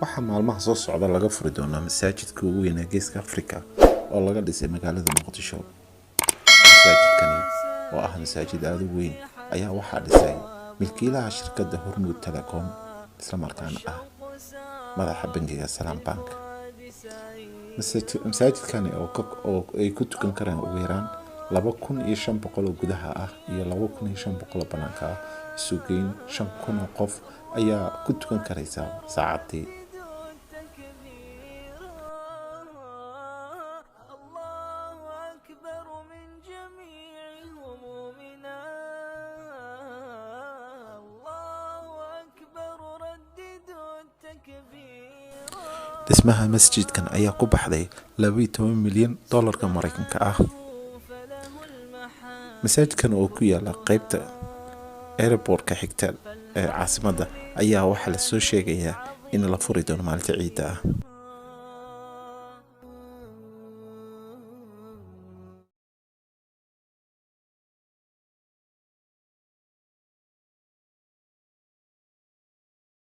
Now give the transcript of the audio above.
Waxaa maalmaha soo socda laga furi doonaa masaajidka ugu weynaa Geeska Afrika oo laga dhisay magaalada Muqdisho. Masaajidkani oo ah masaajid aada u weyn ayaa waxaa dhisay milkiilaha shirkadda Hormuud Telecom, islamarkaana ah madaxa bangiga Salaam Bank. Masaajidkani oo ay ku tukan karaan ugu yaraan 2500 oo gudaha ah iyo 2500 oo banaanka ah, isu geyn 5000 oo qof ayaa ku tukan karaysa saacadii. الله أكبر من جميع همومنا. الله أكبر، رددوا التكبير. Dhismaha masjidkan ayaa ku baxday 12 milyan doolarka Maraykanka ah. فله المحامد. Masaajidkan oo ku yaala qeybta airportka xigta ee caasimadda ayaa waxaa lasoo sheegayaa in la furi doono maalinta ciidda ah.